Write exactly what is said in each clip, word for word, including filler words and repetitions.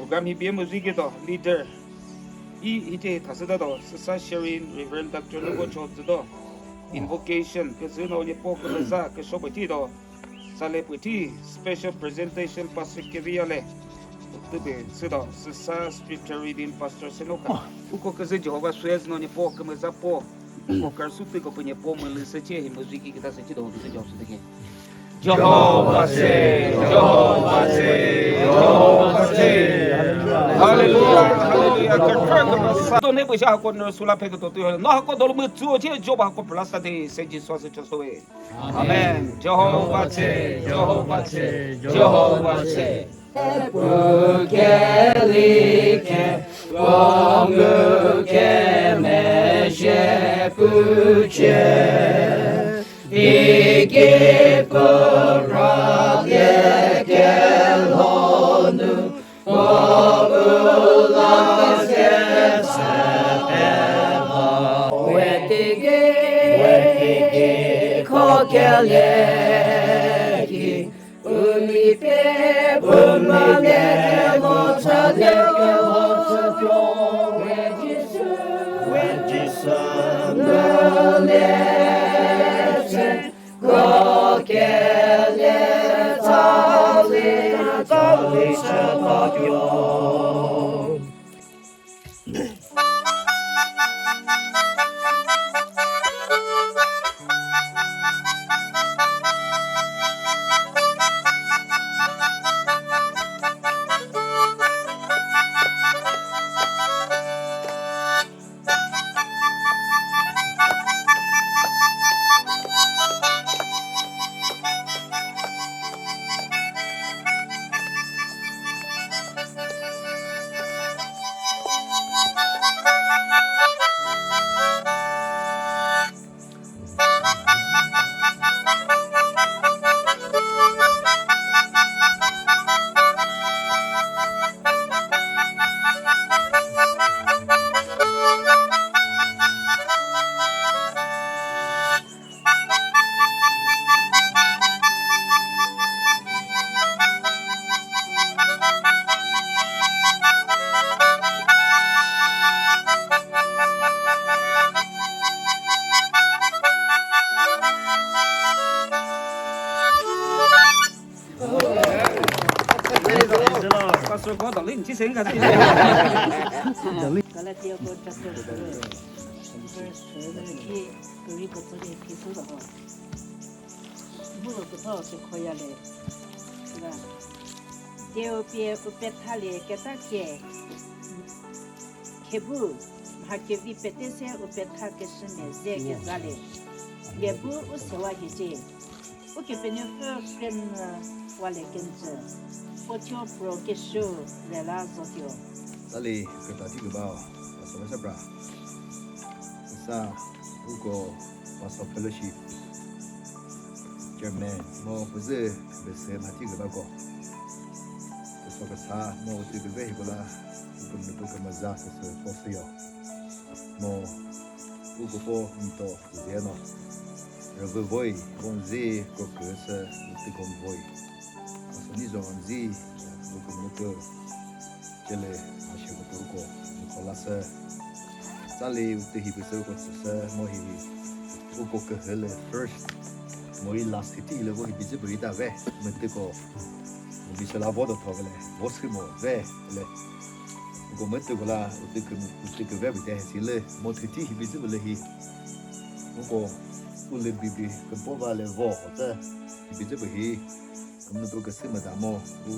Program hi bie müzüki do leader. I hiche thasüta do, süsa sharing, Reverend Doctor Nubo Chotsü do. Invocation, küzü no nye po kümüza, küsho püthi do. Sale püthi, special presentation, Pastor Keviya le. Tübe, südo, süsa scripture reading, Pastor Senoka. Uko küzü Jehovah suez no nye po kümüza po. Ko kar su tüko pünye po mülü sü che hi müzüki kita sü che do sü jo sü tüke. Jehovah che, Jehovah che, Jehovah che. Hallelujah, hallelujah. Kar kar kümüza. To ne bu sha ko no sula phe to tu. No ha ko dol mütsu che Jehovah ko plus ta de se Jesus che so we. Amen. Jehovah che, Jehovah che, Jehovah che. Pukelice, konguce, meshe puce, iki puralike lonu, kokulake sepema. Wetike, wetike, kokeleki, Umi pe bumane mo tsadeo, we Jisu, we Jisu, nale se, kokele tsali, tsali se tokyo. Pastor ko dalin chi seng ka. Galatia ko chapter four, verse three ki kuri ko puli ki su da ho. Mu lo ko tho se khoya le. Ga. Deo pie upetha le keta ke. Khebu, mha kevi pete se upetha kesüme ze keza le. Lebu u sewa hice. Ukepenuopfü krenü wale kenjü, potio pro kesho lela zotio. Tsali kükra thi kübao, pastor sa pra. Sa uko pastor fellowship chairman mo küzü kübese mha thi kübako. Küso küsa mo utü kübe hikola, uko mütü kümüza küsü posüyo. Mo uko po nto zeno. Rüvü voi, vonzi, koküsü, utü konvoi. Asuni zo vonzi, uko mütü. Chele, ashe ko uko, uko lasa. Tsali utü hi püsü uko tsüsü, mo hi hi. Uko kühele first. Mo hi last hi ti le vo hi bizi bui da ve, mütü ko. Mo bizi la vo do tho le, vo sü mo ve le. Uko mütü ko la, utü kü, utü kü ve bite he si le, mo thü ti hi bizi le hi. Uko, u le bibi, kümpo va le vo, o tsü, hi bizi hi. Kümütü küsü müta mo, u,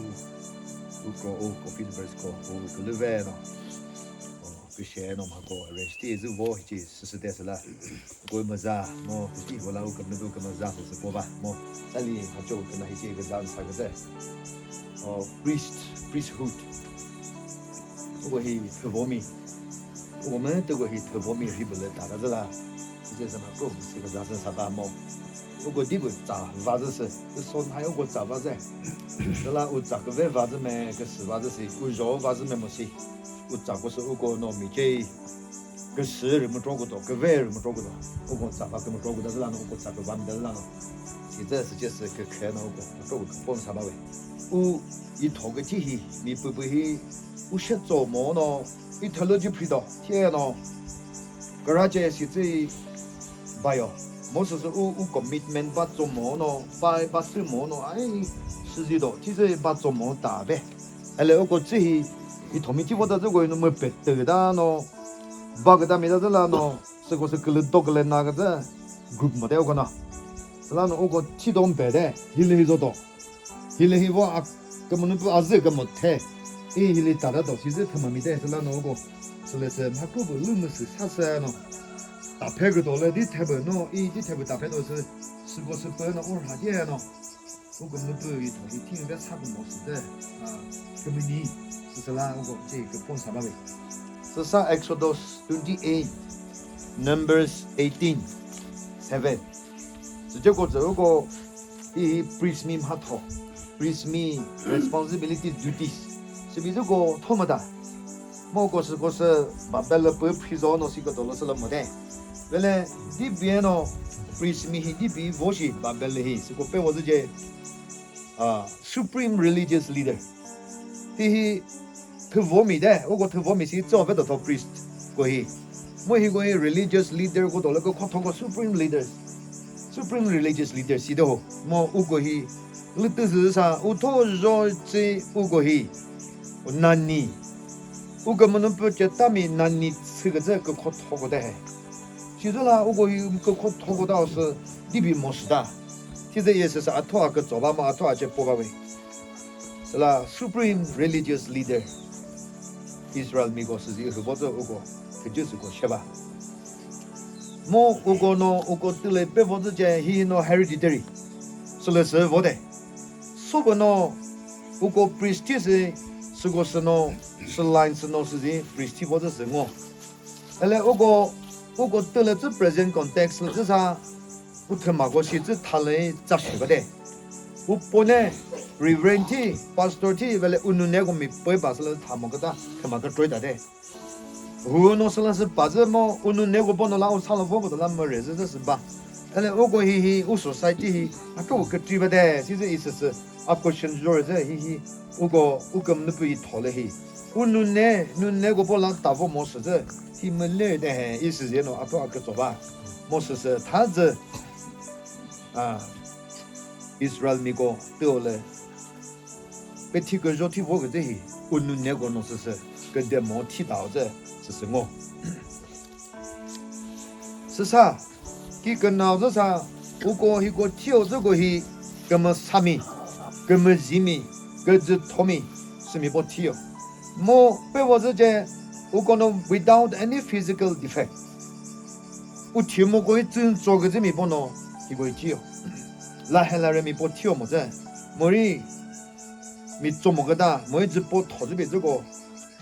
uko, u, coffee lovers ko, u, külü ve no. O, küshe no mha ko, arrange ti zü vo, hichi, süsü te süla. Ko müza, mo, hichi, vola, u, kümütü kümüza, süsü ko va, mo. Tsali, ha cho, kümütü hichi, küza, sa küze. O, priest, priesthood. Uko hi thüvomi. Uko mütü ko hi thüvomi rhibülü ta küzü la. Hichi zü mha ko, süsü küza, süsü sa ta mo. Uko dibu tsa vazü sü, uso nhayi uko tsa vazü. Tala u tsa küve vazü me, küsü vazü si, u zho vazü me mo si. U tsa ko sü uko no mi che, küsü rü mütro küto, küve rü mütro küto. Uko tsa va kümütro küta zü la no, uko tsa küva mi ta zü la no. Si zü sü che sü kükre no uko, mütro kü pon sa ba we. U yi tho kü chi hi, mi pü pü hi, u she tso mo no, i theology phri do, thie no, karache si tsi bayo. Mo sü sü u, u commitment ba tso mo no, ba, ba sü mo no, ai, sü zi do, thi sü ba tso mo ta be. Ele uko tsi hi, i thomi thi vo ta zü ko no, mü pe te da no, ba ke ta mi ta zü la no, süko sü külü do külü na ke zü group mo de uko na. Süla no uko thi do mpe de, hi le hi zo do. Hi le hi vo a, kümünu pu a zü kümü the. I hi le ta da do, si zü thüma mi de, süla no uko. Süle sü mha kru bu lü mü sü sa sü no. Ta phe ke do le di the bu no, i di the bu ta phe do sü, süko sü pe no, u rha die no. Uko mütü yi tho yi thing ve sa ko mo sü de. A, kümüni, sü sala uko che ke pon sa ba ve. Sü sa Exodus twenty-eight, Numbers eighteen, seven. Sü che ko zü uko, i priest mi mha tho. Priest mi responsibility, duties. Sü bi zü ko tho ma da. Mo ko sü ko sü Babel lü pü phri zo no si ko tolo sü lü mo de. Vele di bi no priest mi hi di bi vo shi Babel lü hi sü ko pe vo zü je, a, supreme religious leader. Ti hi thüvo mi de, o ko thüvo mi si tso ve to tho priest ko hi. Mo hi ko hi religious leader ko tolo ko kho tho ko supreme leader. Supreme religious leader si de ho. Mo u ko hi lü tü zü sa u tho zo tsi u ko hi. U nani. U kümünu pü chetami nani tsü küzü kükho thoko de he. Shizüla uko hi kükho thoko da sü dibi mo sü da. Thizü yesü sü atho a kütso ba ma atho a che po ba we. Süla supreme religious leader Israel miko sü zi hübo zü uko thüjü sü ko sheba. Mo uko no uko tüle pe vo zü che hi no hereditary. Sülü sü vo de. Sobo no uko priest thi sü süko sü no sü line sü no sü zi priest thi vo zü sü ngo. Ele uko, uko tüle tsü present context lü tsü sa, u thümako shi tsü thalü tsa shi ba de. U pone, reverend thi, pastor thi, vele u nune ko mi poi ba sü lü thamo küta, thüma kükre ta de. Hu no sü lü sü pa zü mo, u nune ko bono la u sa lü vo ko la mo re zü zü sü ba. Ele uko hi hi, u society hi, a ko kükre ba de, si zü i sü sü, a question zor zü hi hi, uko, u kümünu pü i thole hi. U nune, nune ko bo la ta vo mo sü zü, hi mü le de he, i sü zeno ato a kütso ba. Mo sü sü tha zü, a, Israel miko tüo le. Pe thi küzho thi vo küzü hi, u nune ko no sü sü, küde mo thi dao zü, sü sü ngo. Süsa, ki künao zü sa, uko hiko thio zü ko hi, kümüsami, kümüzimi, küzü thomi, sümi po thio. Mo pe vo zü che, uko no without any physical defect. U thimo ko hi tsün tso küzü mi po no, hiko hi thio. La hela re mi po thio mo zü. Mori, mi tso mo küta, mori zü po tho zü bi zü ko,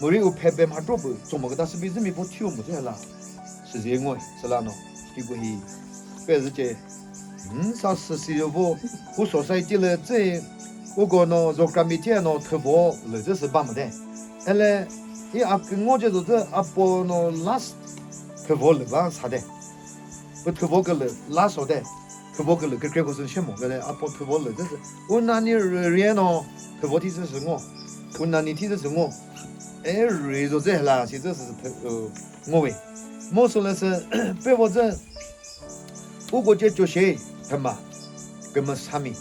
mori u phe be mha tro pü tso mo küta sübi zü mi po thio mo zü hela. Süzi ngoi, süla no, ki ko hi. Pe zü che, hmm, sa sü si yo vo, u society le zü, uko no, zokra mi thia no, thüvo le zü sü ba mo de. Ele, i a küngo che zo zü, apo no last thüvo le ba sa de. Pü thüvo kü le last o de. Thüvo kü le kükre ko sü she mo, ele apo thüvo le zü sü. U nani ri, ri no, thüvo thi zü sü ngo. U nani thi zü sü ngo. E ri zo zü hela, si zü sü, sü, ngo we. Mo sü le sü, pe vo zü, uko che cho she, thüma, kümüsami.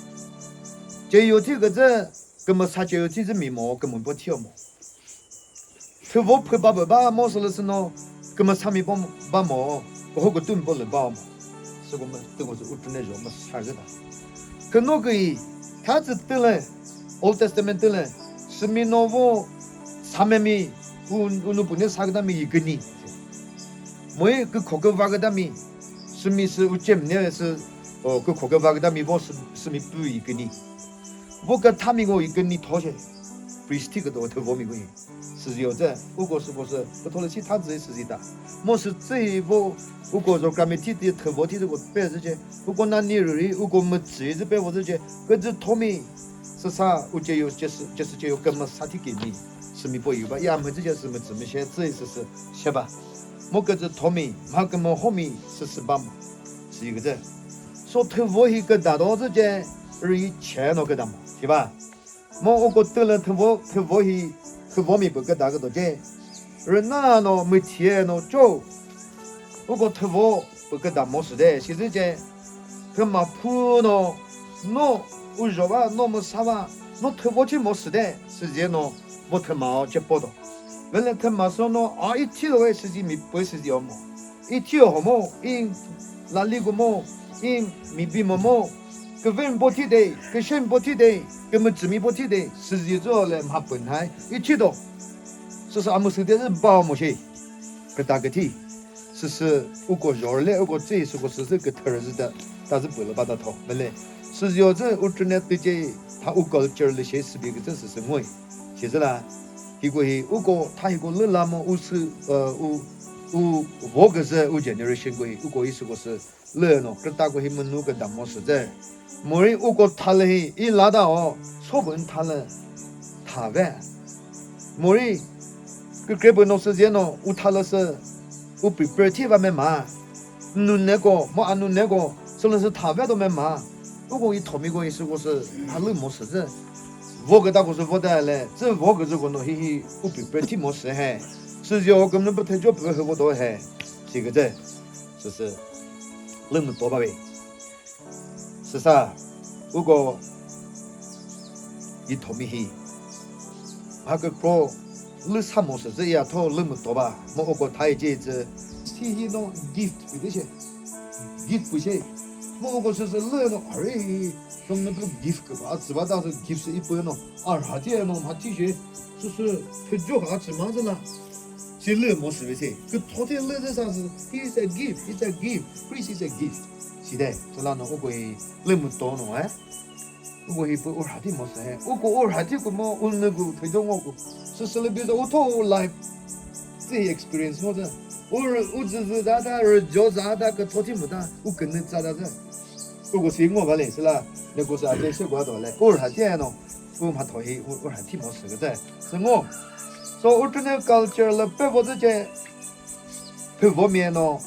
Che yo thi küzü, kümüsa che yo thi zü mi mo, kümü po thio mo. Thüvo phü ba bü ba mo sülü sü no, kümüsami po ba mo, ko ho kütun po lü ba mo. Sü ko mü, tü ko sü u tüne jo mü sa zü ta. Künü kü, tha zü tüle, Old Testament tüle, sümi no vo, samemi, u, unu pune sa küta mi yi küni. Moi kükho kü va küta mi, sümi sü u chem ne sü, o, kükho kü va küta mi vo sü, sümi pü yi küni. Vo kütha mi ngo yi küni tho she, priest thi küdo thüvo mi ngo yi. Süzio zü, uko süko sü, kütho lü si tha zü süzi ta. Mo sü tsü hi vo, uko zokra mi thi ti thüvo thi zü ko pe zü che, uko nani rüri, uko mütsü zü pe vo zü che, küzü thomi, sü sa, u che yo, che sü, che sü che yo, kümüsa thi kimi, sümi po yu ba, ya mütsü che sü mütsü mi she, tsü hi sü sü, she ba. Mo küzü thomi, mha kümü homi, sü sü bam, sü yi küzü. So thüvo hi küda do zü che, rüi che no küda mo, thi ba. Mo uko tülü thüvo, thüvo hi Thüvomi pü küda küdo ce. Rüna no müthie no cho. Uko thüvo pü küda mo süde. Sizü ce. Thüma phu no. No uzhova, no müsava. No thüvo chi mo süde. Sizü no. Bo thüma o ce podo. Vele thüma so no. A ithi lo we sizü mi pü sizü omo. I thiyo homo, i lali gumo, i mibi momo, küven bo thi de, küshen bo thi de, kümütsümi bo thi de, süzi zo le mha pün hai, i thido. Süsü amüsü de zü ba mo shi. Küta küthi. Süsü uko zhorle, uko tsi, süko süsü küthür zü da, ta zü pülü ba da tho. Bele. Süzi yo zü u tüne tüce, ta u culture le shi sübi küzü süsü ngoi. Shi zü la. Hiko hi uko tha hiko lü la mo u sü, uh, u, u vo küzü u generation ko hi uko hi süko sü lü no, küta ko hi münu küda mo sü zü. Mori uko tha lü hi i la da o, so bün tha lü tha ve. Mori kükre bü no sü zü no, u tha lü sü, u prepare thi va me ma. Nuneko, mo anuneko, sülüsü thave do me ma. Uko i thomi ko i süko sü, halü mo sü zü. Vo küta ko sü vo da le, zü vo küzü ko no hi hi, u prepare thi mo sü he. Süzio kümnü pü thejo pü hü vo do he. Shi küzü. Süsü. Lü mü to ba ve. Süsa. Uko i thomi hi. Ha kükro lü sa mo sü zü ya tho lü mü to ba. Mo uko thai ce zü. Si hi no gift pü de she. Gift pü she. Mo uko sü sü lü no are hi. Song no gift kü ba. Zü ba da sü gift sü i pü no. Ar ha ti no ma ti she. Sü sü pü jo ha zü ma zü la. Si lü mo sü ve se. Kü tho te lü zü sa sü. He is a gift. It's a gift. Christ is a gift. Si de. Sü la no uko hi lü mü to no eh. Uko hi pü u rha thi mo sü he. Uko u rha thi ko mo u nü ko thüjo ngo ko. Sü sü lü bi zo u tho u life. Zi experience ngo zü. U rü, u zü zü za ta, rü jo za ta, kü tho thi mo ta, u kü nü za ta zü. Uko si ngo ba le, sü la, ne ko sa je se ko do le. U rha thi no. U ma tho hi, u, u rha thi mo sü ke zü. Sü ngo. So, u tüne culture lü pe vo zü ce. Phe vo mie no,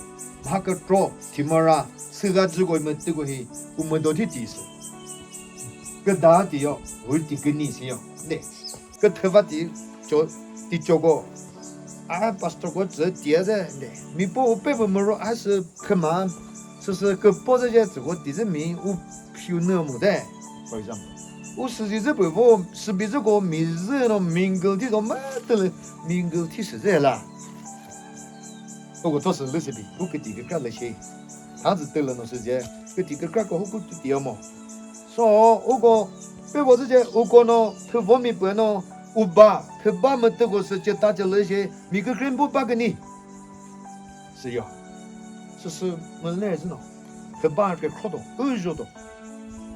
mha kükro, thimara, süga zü ko mütü ko hi, u müdo thi ti sü. Küda ti yo, u ti küni si yo. Ne, küthüva ti cho, ti cho ko. A pastor ko zü ti a zü, ne. Mi po u pe bu müro a sü khüma, sü sü kü po zü je zü ko ti zü mi u phiu nü mu de, for example. U sü zi zü pü vo, sü bi zü ko mi zü no mingle thi zo mütü lü mingle thi sü zü la. Uko thosü lü sibi, u küti kükra lü shi. Thazü tülü no sü je, küti kükra ko huku tüti yomo. So, uko, phe vo zü je, uko no, phe vo mi pü no, u ba, phe ba mütü ko sü ce ta ce lü shi, mi kükre mbu ba küni. Sü yo. Sü sü mü le zü no. Phe ba kükro do, u zho do.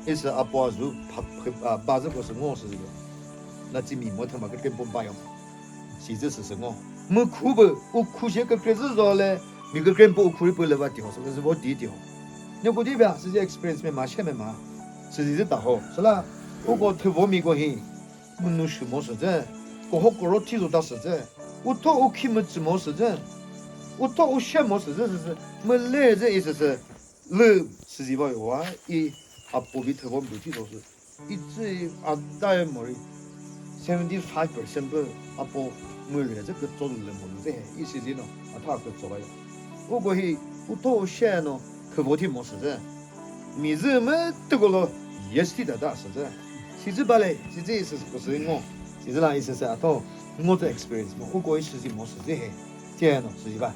Isü apo azu pha-, phe-, a, ba zü ko sü ngo sü yo. Na tsi mi mo thüma kükre mbu ba yo. Si zü sü sü ngo. Mü khu bü, u khu she kükre zü zo le, mi kükre mbu u khu ri pü le va ti ho, sü zü vo di ti ho. Ne ko di bia, sü zü experience me ma, she me ma. Sü zü zü ta ho. Sü la, uko thüvo mi ko hi, mü nu shu mo sü zü. Ko ho ko ro thi zo ta sü zü. U tho u khi mü tsü mo sü zü. U tho u she mo sü zü, sü zü. Mü le zü i sü sü. Lü süzi va yo wa i apo bi thüvo mbu thi zo sü. I tsü a da ye mo ri seventy five percent pü apo mü re zü kütso lü mo lü zü he. I süzi no a tha kütso va yo. U ko hi u tho u she no thüvo thi mo sü zü. Mi zü mütü ko lo yes thi da da sü zü. Si zü ba le, si zü i sü sü ko sü ngo. Si zü la i sü sü a tho ngo zü experience mo. U ko i süzi mo sü zü he. Che no süzi ba.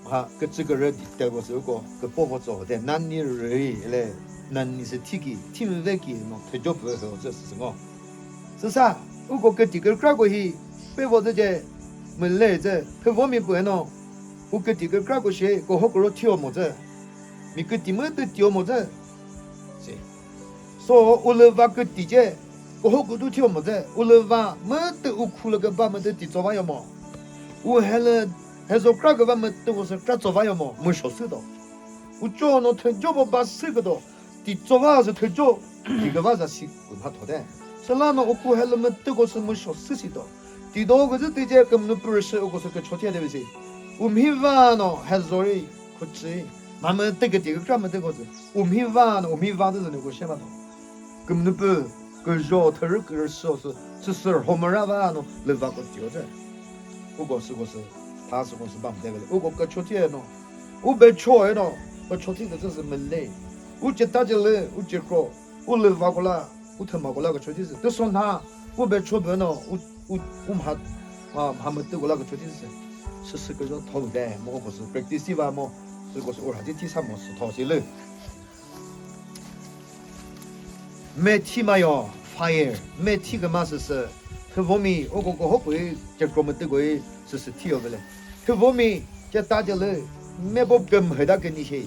Ha, kütsü kürü detail ko sü uko, küpo vo tso, de, nani rüi, le, nani sü thiki, thimi ve ki, no, thüjo pü hü zü sü ngo. Süsa, uko küti kükra ko hi, pe vo zü je, mü le zü, phe vo mi pü no, u küti kükra ko shi, ko ho kuro thio mo zü. Mi küti mütü tio mo zü. Si. So, u lü va küti ce, ko ho kütu thio mo zü, u lü va mütü u khu lü küba mütü ti tso va yo mo. U helü, hezo kra küba mütü ko sü kra tso va yo mo, mü sho sü do. U cho no thüjo bo ba sü küdo, ti tso va zü thüjo, ti küba za si u mha tho de. Sü la no u khu helü mütü ko sü mü sho sü si do. Ti do küzü ti ce kümünü pürü sü u ko sü kücho thia de bi si. U mhi va no, hezo ri, khu chi. Ma mütü küti kükra mütü ko sü. U mhi va no, u mhi va zü zü ne ko she ba do. Kümünü pü, Küzho thürü kürüsü sü, sü sür homüra va no lüva ko tio zü. Uko süko sü, tha süko sü bam devele. Uko kücho tie no. U be cho e no. Kücho tie zü sü mele. U che ta che le, u che kro. U lüva ko la, u thüma ko la kücho tie zü. Tüso nha, u be cho be no, u, u, u mha, mha, mha mütü ko la kücho tie zü. Sü sü küzho tho de, mo ko sü practice va mo. Süko sü u ra ti ti sa mo sü tho si lü. Methi mayo, fire. Methi kema süsü. Thüvomi, oko koho pui, chekro mütü goi, süsü thiyo vele. Thüvomi, cheta chele, mebo kümheda keni she.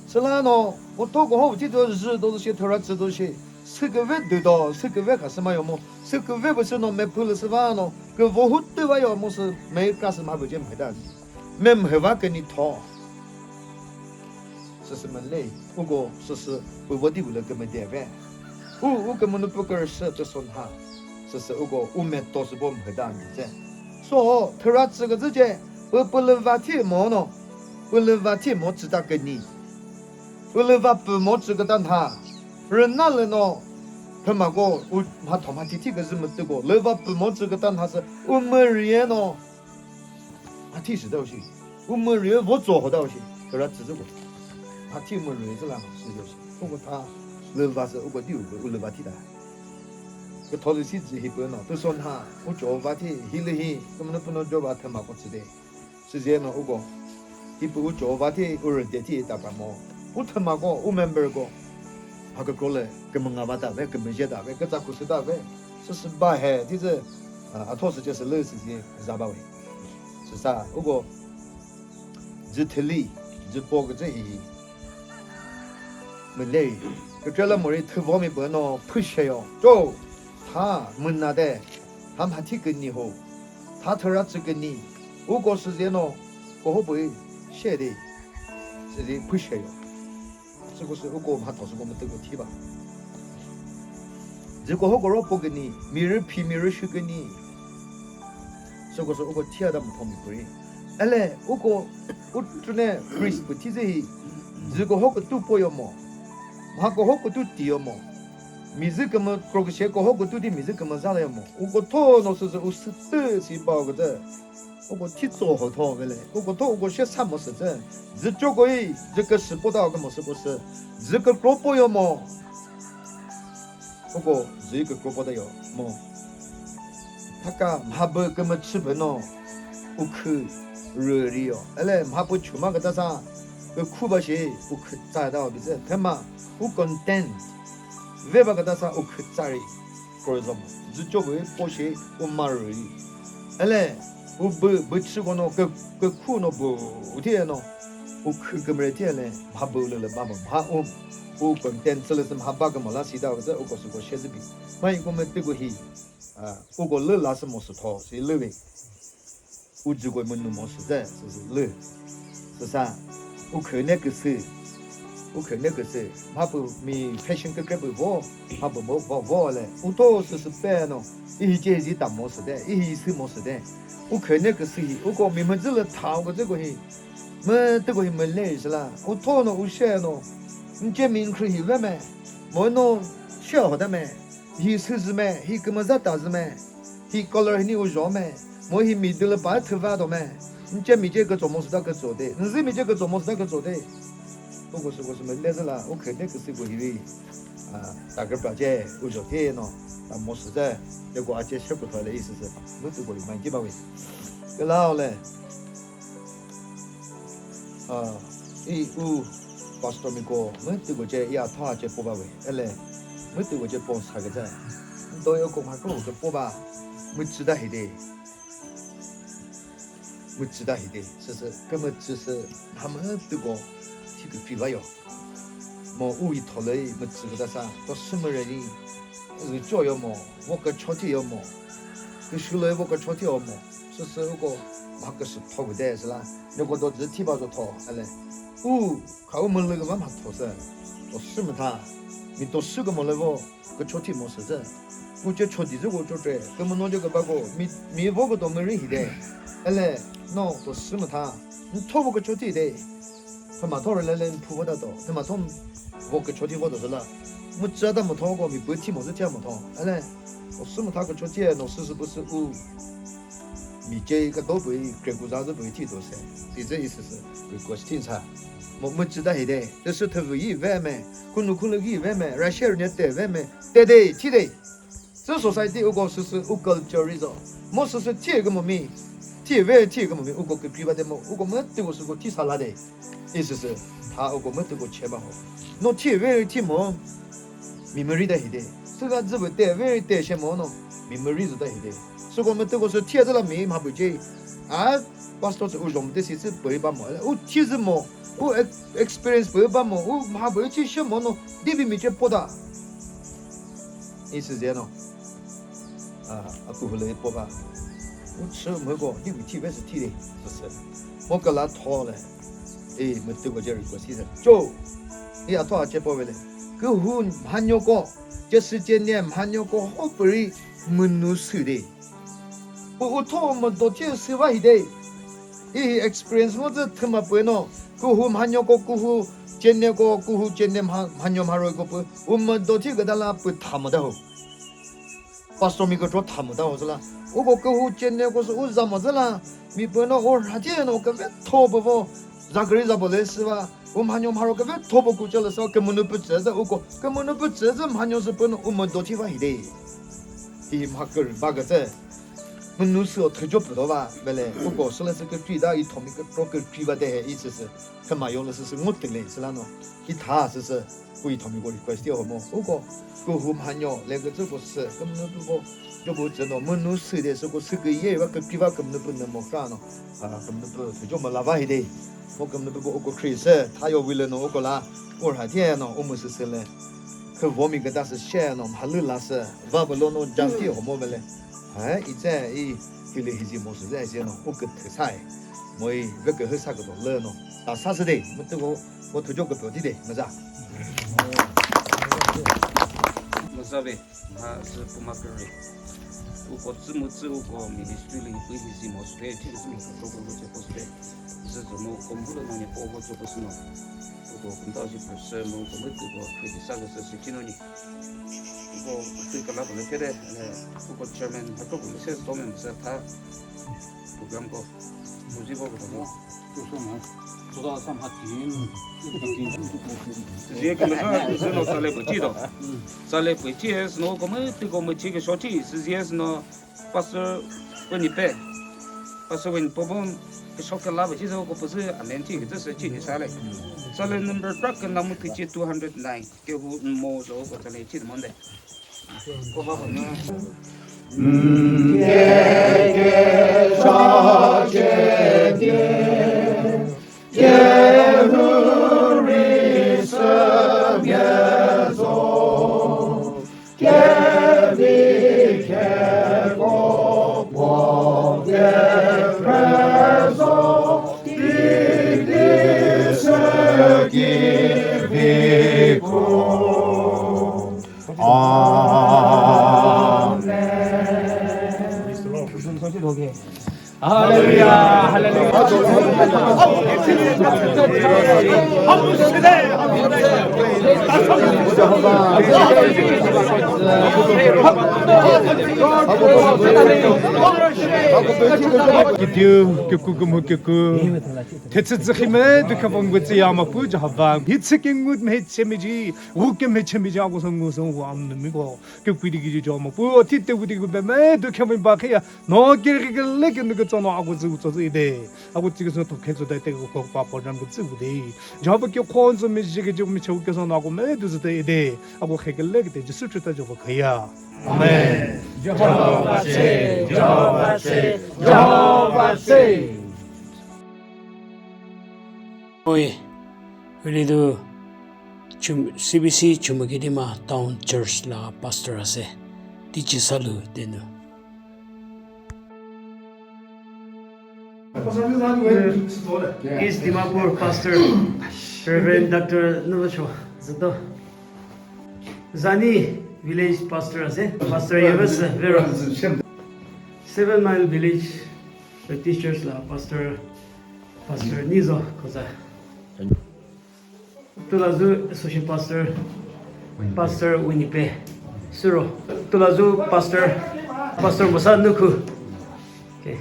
Sülano, utho koho uchi do zü do she, thora zü do she. Süküve düdo, süküve khasümayo mo. Süküve bu sü no mephülü süvano. Küvohu tüvayo mo sü, mekra sü ma bu chem heda. Memheva keni tho. Süsü mülei, uko süsü püvodi vülü kümüdeve. U, u kümünu pü kürüsü pü son ha. Süsü uko u meto sübo mhüda mizü. So, thüra tsü küzüce, pü pülüva thi mo no. Pülüva thi mo tsüta küni. Pülüva pü mo tsü küta nha. Rüna lü no. Thüma ko u mhatho mha thithi küzü mütü ko. Lüva pü mo tsü küta nha sü u mürüye no. Mha thi sü dao shi. U mürüye vo tso ho dao shi. Thüra tsü zü ko. Mha thi mürüye zü la shi dao shi. Uko tha lüva sü uko di u lüva thi da. Kütho lü si zü hi pü no. Tüso nha. U cho va thi hi lü hi. Kümünu pü no jo va thüma ko tsü de. Süzeno uko. Hi pü u cho va thi u rü de thi ta pa mo. U thüma ko, u member ko. Ha kükro lü kümünga va ta ve, kümüzhe ta ve, kütsa kusü ta ve. Süsü ba he, thi zü, a, atho sü che sü lü süzi za ba we. Süsa, uko. Zü thüli, zü po küzü hi. Mülei, kükre la mori thüvomi pü no phüshe yo. Cho, tha, müna de, tha mha thi küni ho. Tha thüra tsü küni. Uko süzeno, koho pui, she de. Süzi phüshe yo. Süko sü uko mhatho süko mütüko thi ba. Zü koho koro po küni, mi rü phi mi rü shü küni. Süko sü uko thia da mütho mi kuri. Ele uko u tüne priest pü thi zü hi. Zü koho kütu po yo mo. Mha koho kütu ti yo mo. Mi zü kümü kro küshe koho kütu di mi zü kümü za la yo mo. Uko tho no sü zü u sü tü si ba küzü. Uko thi tso ho tho vele. Uko tho uko she sa mo sü zü. Zü cho ko yi, zü küsü po ta kü mo sü ko sü. Zü kükro po yo mo. Uko zü kükro po ta yo mo. Thaka mha bü kümüchü bü no. U khü rü ri yo. Ele mha bü chuma küta sa. Kükhu ba shi u khü tsa ta o bi zü. Thüma u content. Ve ba küta sa u khü tsa ri. Kro zü mo. Zü cho bü po shi u ma rü. Ele, u bü, bü chü kono kü, kükhu no bü, u thi no. U khü kümre thi ele, mha bü lü lü ba mo, mha u, u content sü lü sü mha ba kü mo la si da zü, uko süko she zü bi. Ma iko mütüko hi, a, uko lü la sü mo sü tho, si lü ve. U zü ko münu mo sü zü, sü zü lü. Süsa, u khü ne küsü. U khü ne küsü. Mha pü mi fashion kükre pü vo. Mha pü mo vo, vo le. U tho sü sü pe no. I hi che zi ta mo sü de. I hi sü mo sü de. U khü ne küsü hi. Uko mi mhüzü lü tha uko zü ko hi. Mütüko hi mülei sü la. U tho no u she no. Nche mi nkhri hi ve me. Mo no she ho de me. Hi sü zü me, hi kümüza ta zü me, hi color hi ni u zho me, mo hi mi dü lü pa thüva do me, nche mi che kütso mo süta kütso de, nzü mi che kütso mo süta kütso de. Uko sü ko sü me le zü la, u khü de küsü ko hi ri. A, ta kükra che, u zho the no, ta mo sü de, de ko a che she ku tho le i sü sü, mu tu ko li mai ki ba we. Ke la o le. A, i u pastor mi ko, mütüko che i a tha che po ba we, ele, mütüko che po sa küzü. Ndo yo ko ma ko ke po ba, mütsü da hi de. Mütsü da hi de. Sü sü, kümütsü sü, ha mütüko, thi kükri va yo. Mo u i tho lü i mütsü küta sa, to sü mü re ni, Zü cho yo mo, vo kücho thi yo mo. Küshu lü vo kücho thi yo mo. Sü sü uko mha küsü tho vü de sü la. Neko do zü thi ba zo tho, ele. U, kha u mülü kü va mha tho sü. To sü mü tha. Mi to sü kü mo lü vo kücho thi mo sü zü. U che cho di zü ko cho tre. Kümüno che kü ba ko. Mi, mi vo kü to mü ri hi de. Ele, no, to sü mü tha. N tho vo kücho thi de. Thüma tho rüle le phu vo ta to. Thüma tho vo kücho thi vo to sü la. Mu tsü ta mo tho ko mi pü thi mo zü thia mo tho. Ale, o sü mo tha ko cho thia no sü sü pü sü u. Mi che ka do pü kre ku za zü pü thi do se. Si zü i sü sü request thin sa. Mo mu tsü ta hi de. Te sü thü vü yi ve me. Ku nu ku lü yi ve me. Ra share ne te ve me. Te de, thi de. Sü society u ko sü sü u culture ri zo. Mo sü sü thi ke mo mi. Thi ve thi ke mo mi u ko kükri ba de mo. U ko mu ti ko sü ko thi sa la de. Isisi, tha uko mütüko che ba ho. No thi ve thi mo, memory ta hide. Süga zübü te ve te she mo no, memory zü ta hide. Süko mütüko sü thi zü la mi mha bu che. A, pastor sü u zhom te si sü pü ba mo. U thi zü mo, u ex-, experience pü ba mo, u mha bu che she mo no, dibi mi che po ta. Isisi no. A, a ku hule po ba. U chü mü ko, hi mi thi ve sü thi de, sü sü. Mo ka la tho le. E, mütü ko je request hi sü. Cho. Hi a tho a che po ve le. Kü hu mha nyo ko, che sü che ne mha nyo ko ho pü ri mü nu sü de. Pu u tho mü do thi sü va hi de. Hi experience mo zü thüma pü no. Kü hu mha nyo ko, kü hu che ne ko, kü hu che ne mha, mha nyo mha roi ko pü. U mü do thi gü da la pü tha mü da ho. Pastor mi kükro tha mü ta ho zü la. Uko kühu chene ko sü u za mo zü la. Mi pü no u rha che no küve tho pü vo. Za kri za bo le sü va. U mha nyo mha ro küve tho pü ku che le sü va. Kümünu pü tsü zü uko. Kümünu pü tsü zü mha nyo sü pü no u mü do thi va hi de. Hi mha kür ba kü tsü. Münu sü o thüjo pü do va. Bele uko sü le sü kükri da i tho mi kükro kükri va de he i sü sü. Thüma yo le sü sü ngu tü le sü la no. Hi tha sü sü. Ku i thomi ko request ti ho mo. Uko, ku hu mha nyo, le kü tsü ko sü, kümünu pü ko, jo bu tsü no, münu sü de sü ko sü kü ye va kükri va kümünu pü nü mo kra no. A, kümünu pü thüjo mü la va hi de. Mo kümünu pü ko uko khri sü, tha yo wi le no uko la, u rha thie no, u mü sü sü le. Kü vo mi kü ta sü she no, mha lü la sü, va bu lo no, jam ti ho mo ve le. Ha, i tsü, i, hi le hi zi mo sü zü, i tsü no, u kü thü sa e. Mo i, ve kü hü sa kü do le no. Ta sa sü de, mu tü ko, Ko thüjo kükro thi de, müza. Müza ve, mha sü puma kükre. Uko tsü mu tsü uko ministry lü pü hi zi mo sü pe, thi sü mo kükro kükro che po sü pe. Sü zo no ko mbu lü no ni po ko cho po sü no. Uko kümta shi pü sü mo ko mu tü ko kükre sa ko sü sü thi no ni. Uko tü kala ko le kere, uko chairman ha ko ko se to men sa tha program ko. Mu zi ko ko. Süziyekümüzü züno tsale püchi do. Tsale püchi sino kümütü kümüchi küsho thi, süziye sino pastor weni pe. Pastor weni po bom küsho küla püchi sino ko püsü amen thi küzü sü chini sale. Tsale number truck namu püchi two hundred nine. Kehu mo zo ko tsale chi monde. Amen. Hallelujah, hallelujah. Kitiu, kiku, kumu, kiku. Thetsü tsü khime, dukha pom gutsi ya mapu Jehovah. Hi tsü kingut me chemiji, wu ke me chemiji, aku song ngu song wu am numi ko. Ke kwidi kiji jo mo. Pu o thi te kwidi ku be me du khe mo ba khe ya. No ke ke ke le ke nu ke tso no aku zu tso zu ide. Aku tsi ke so to khe so dai te ko pa po jam ke zu de. Jo ba ke khon so me ji ke ji me cheu ke so no aku me du zu de ide. Aku khe ke le ke te Jisu Khrista jo ba khe ya. Amen. Jehovah say, Jehovah say, Jehovah say. Oi, hülidu chum-, C B C Chumukidima Town Church la pastor ase, Tichi Salu tenu. East Dimapur Pastor, Reverend Doctor Nuvacho Zito. Zani Village Pastor ase, Pastor Yevas Vero. Seven Mile Village Baptist Church la Pastor, Pastor Nizo Khoza. Tulazu Associate Pastor, Pastor Winnie Pe. Suro. Tulazu Pastor. Pastor Musa Nuku. Okay.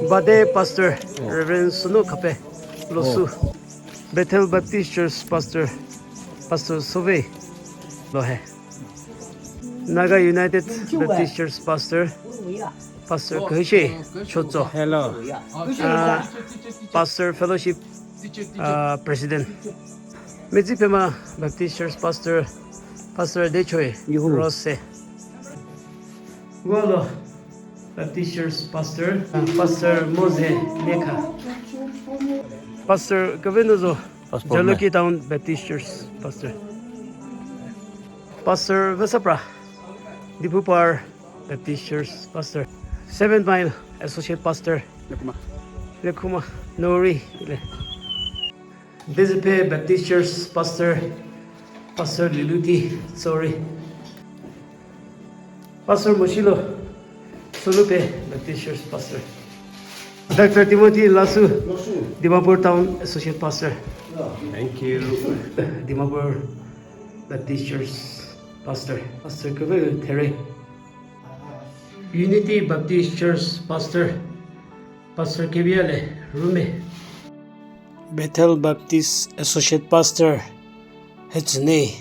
Bade Pastor Reverend Sunu Kape. Losu. Bethel Baptist Church Pastor. Pastor Sove. Lohe. Naga United Baptist Church Pastor. Pastor Kuhishi Chocho. Hello. Uh, Pastor Fellowship uh, President. Mezipema Baptist Church Pastor, Pastor Dechoi Rose. Golo Baptist Church Pastor, uh, Pastor Moze Mekha. Pastor Kavenuzo, Jalukie Town Baptist Church Pastor. Pastor Vesapra, Dipupar Baptist Church Pastor. Seven Mile Associate Pastor. Lekhuma. Lekhuma Nori. Dezipe Baptist Church Pastor. Pastor Liluti. Sorry. Pastor Moshilo. Sulupe Baptist Church Pastor. Doctor Timothy Lasu. Lasu. Dimapur Town Associate Pastor. Thank you. Dimapur Baptist Church Pastor. Pastor Kaveh There. Unity Baptist Church Pastor, Pastor Kebiale Rumi. Bethel Baptist Associate Pastor Hetsune.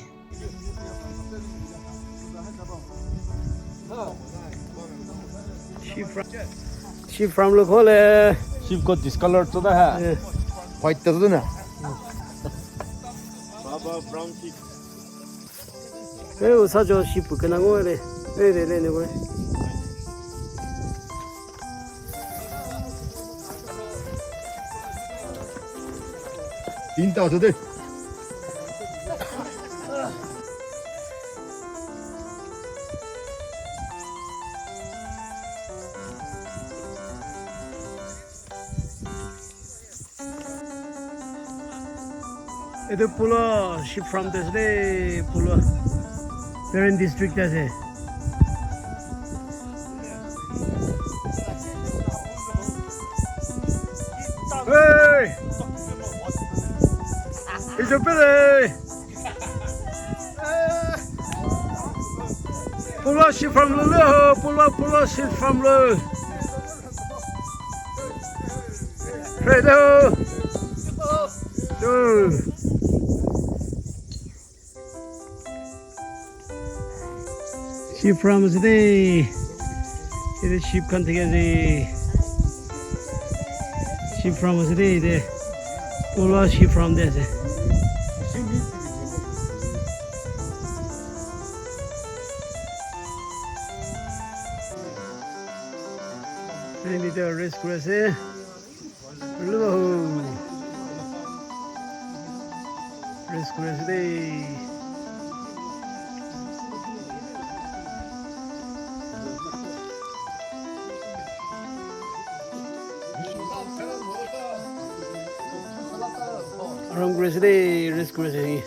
She from, she from Lokole. She got discolored to the hair. Yeah. White to the na. Baba brown sheep. Eh, usa jo shi pu kena ngo le. Eh, le, le, le, we. Tinta tu de. Etu Pulao sheep farm te ase de, Pulao. Peren district te ase. Hey! It's a pity. Pulao sheep farm lü lü ho, Pulao, Pulao sheep farm lü. Fredo. Two. Sheep farm today. It is sheep country. Sheep farm today. The Pulao sheep farm there. Ini dia race course eh. Hello. Race course day. Arong race day, race course day.